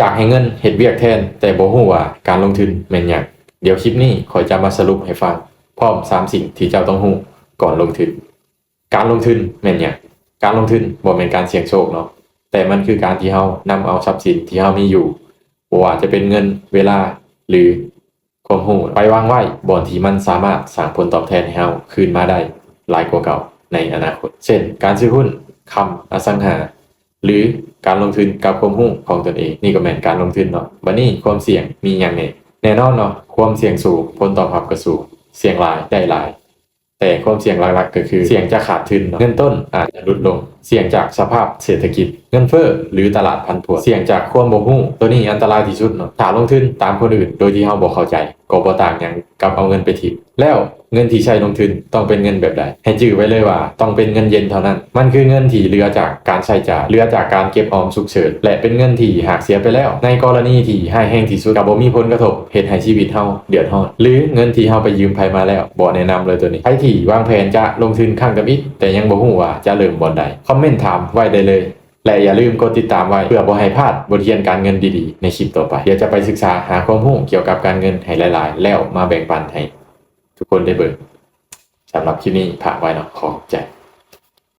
ຢາກໃຫ້ເງິນເຮັດວຽກແທນ ແຕ່ບໍ່ຮູ້ວ່າການລົງທຶນແມ່ນຫຍັງ? ດຽວຄລິບນີ້ຂ້ອຍຈະມາສະຫຼຸບໃຫ້ຟັງ ພ້ອມສາມສິ່ງທີ່ເຈົ້າຕ້ອງຮູ້ກ່ອນລົງທຶນ. ການລົງທຶນແມ່ນຫຍັງ? ການລົງທຶນບໍ່ແມ່ນການສ່ຽງໂຊກເນາະ, ແຕ່ມັນຄືການທີ່ເຮົານຳເອົາຊັບສິນທີ່ເຮົາມີຢູ່, ບໍ່ວ່າຈະເປັນເງິນ, ເວລາ ຫຼື ຄວາມຮູ້ ໄປວາງໄວ້ບ່ອນທີ່ມັນສາມາດສ້າງຜົນຕອບແທນໃຫ້ເຮົາຄືນມາໄດ້ຫຼາຍກວ່າເກົ່າໃນອະນາຄົດ, ເຊັ່ນ ການຊື້ຫຸ້ນ, ຄຳ, ອະສັງຫາ ຫຼື ການລົງທຶນກັບຄວາມຮູ້ຂອງຕົນເອງ. ນີ້ກໍແມ່ນການລົງທຶນເນາະ. ບັດນີ້ຄວາມສ່ຽງມີຫຍັງແດ່? ແນ່ນອນເນາະ, ຄວາມສ່ຽງສູງ ຜົນຕອບຮັບກໍສູງ, ສ່ຽງຫຼາຍໄດ້ຫຼາຍ. ແຕ່ຄວາມສ່ຽງຫຼັກໆກໍຄືສ່ຽງຈະຂາດທຶນເນາະ, ເງິນຕົ້ນອາດຈະຫຼຸດລົງ, ສ່ຽງຈາກສະພາບເສດຖະກິດ, ເງິນເຟີ້ ຫຼື ຕະຫຼາດຜັນຜວນ, ສ່ຽງຈາກຄວາມບໍ່ຮູ້. ໂຕນີ້ອັນຕະລາຍທີ່ສຸດເນາະ. ຖ້າລົງທຶນຕາມຄົນອື່ນໂດຍທີ່ເຮົາບໍ່ເຂົ້າໃຈ ກໍບໍ່ຕ່າງຫຍັງກັບເອົາເງິນໄປຖິ້ມ. ແລ້ວເງິນທີ່ໃຊ້ລົງທຶນຕ້ອງເປັນເງິນແບບໃດ? ໃຫ້ຈື່ໄວ້ເລີຍວ່າຕ້ອງເປັນເງິນເຢັນເທົ່ານັ້ນ. ມັນຄືເງິນທີ່ເຫຼືອຈາກການໃຊ້ຈ່າຍ, ເຫຼືອຈາກການເກັບອອມສຸກເສີນ ແລະ ເປັນເງິນທີ່ຫາກເສຍໄປແລ້ວ, ໃນກໍລະນີທີ່ຮ້າຍແຮງທີ່ສຸດ ກໍບໍ່ມີຜົນກະທົບເຮັດໃຫ້ຊີວິດເຮົາເດືອດຮ້ອນ, ຫຼື ເງິນທີ່ເຮົາໄປຢືມໃຜມາແລ້ວ. ບໍ່ແນະນຳເລີຍໂຕນີ້. ໃຜທີ່ວາງແຜນຈະລົງທຶນຄັ້ງທຳອິດ ແຕ່ຍັງບໍ່ຮູ້ວ່າຈະເລີ່ມບ່ອນໃດ, ຄອມເມັນຖາມໄວ້ໄດ້ເລີຍ. ແລະ ຢ່າລືມກົດຕິດຕາມໄວ້ ເພື່ອບໍ່ໃຫ້ພາດບົດຮຽນການເງິນດີໆໃນຄລິບຕໍ່ໄປ. ດຽວຈະໄປສຶກສາຫາຄວາມຮູ້ກ່ຽວກັບການເງິນໃຫ້ຫຼາຍໆ ແລ້ວມາແບ່ງປັນໃຫ້ທຸກຄົນໄດ້ເບິ່ງ. ສຳລັບຄລິບນີ້ຝາກໄວ້ເນາະ, ຂອບໃຈ.